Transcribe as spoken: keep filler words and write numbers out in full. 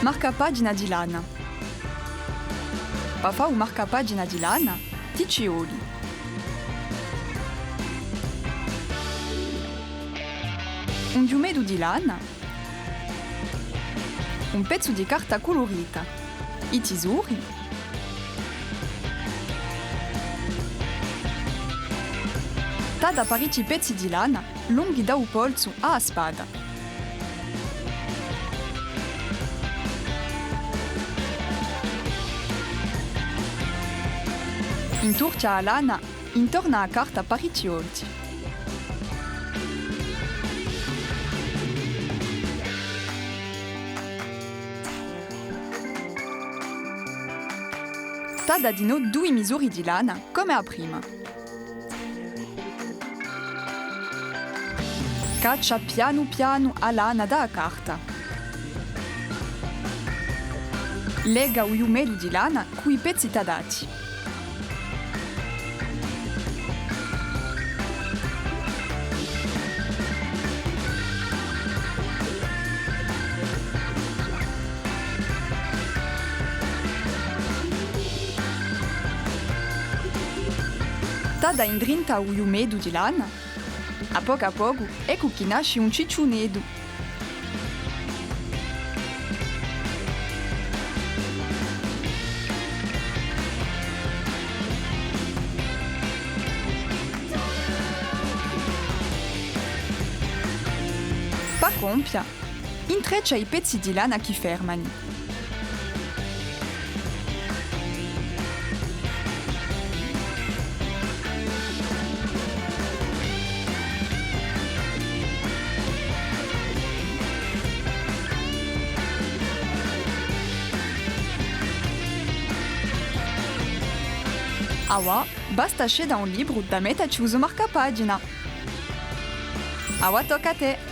Marcapagina di lana. Pà fà u marcapagina di lana, ti ci voli un ghjumeddu di lana, un pezzu di carta culurita, i tisori, tadda parechji pezzi di lana longhi da u polzu à a spada. Inturchja a lana intornu à a carta parechji volti. Tadda dinò dui misuri di lana, cum'è a prima. Caccia pianu pianu a lana da a carta. Lega u ghjumeddu di lana cù i pezzi taddati. Tadda indrinta u ghjumeddu di lana. À pocu à pocu, eccu chì nasci un cicciuneddu. Pà compia, intreccia i pezzi di lana chì fermani. Avà, basta à scedda un libru da mettaci u so marcapagina. Avà tocca à tè!